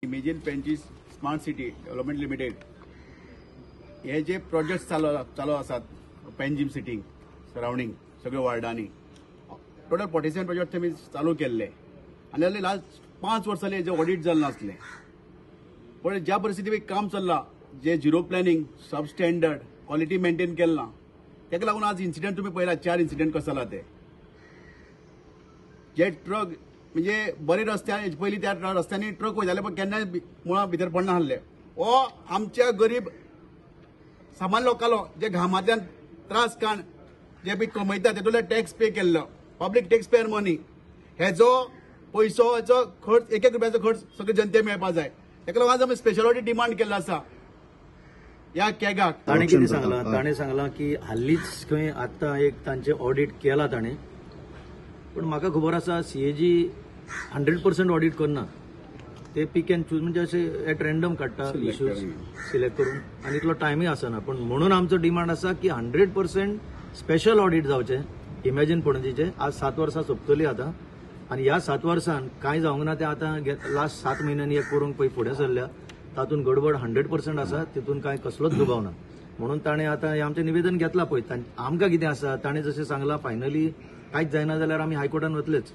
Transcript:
Imagine Panaji smart city development limited हे जे project चालू चालू आसात पेंजीम सिटींग सरावंडींग सगळ्या वार्डांनी, टोटल 47 प्रोजेक्ट तेमी चालू केल्ले आनी लास्ट 5 वर्सां हेजे ऑडिट जालें नासलें. पण ज्या परिस्थिती काम चल्लां, जे zero planning, sub standard, quality maintain केलें ना, ताका लागून आज इन्सिडंट तुमी पळयला, 4 इन्सिडंट कशे जाला ते. जे ट्रक म्हणजे बरे रस्त्यार पयलीं त्या रस्त्यांनी ट्रक वयताले पण केन्नाय मुळां भितर पडनासले. हो आमच्या गरीब सामान्य लोकांलो जे घामांतल्यान त्रास काण जे बी कमयता तेतूंतल्यान टॅक्स पे केल्लो, पब्लीक टॅक्स पेयर मनी, हेजो पयसो हेचो खर्च 1-1 रुपयाचो खर्च सगळे जनते मेळपा जाय. ताका लागून आज आमी स्पेशल ऑडिट डिमांड केल्लो आसा ह्या कॅगाक. ताणें कितें सांगलां, ताणें सांगलां की हालींच खंय आतां एक तांचें ऑडिट केलां ताणें, पूण म्हाका खबर आसा CAG 100% audit करना, ते पीक एंड चूज म्हणजे अशे एट रँडम काडटा इश्यूज सिलेक्ट करून आनी इतलो टायमूय आसना. पूण म्हणून आमचो डिमांड आसा की 100% स्पेशल ऑडिट जावचें इमॅजीन पणजीचें. आज 7 वर्सां सोंपतली आतां आनी ह्या 7 वर्सांत कांय जावंक ना, तें आतां लास्ट 7 म्हयन्यांनी एक करूंक पळय फुडें सरल्या, तातूंत गडबड 100% आसा, तितून कांय कसलोच दुबाव ना. म्हणून ताणें आतां हें आमचें निवेदन घेतलां पळय, आमकां कितें आसा ताणें जशें सांगलां फायनली कांयच जायना जाल्यार आमी हायकोर्टान वतलेच.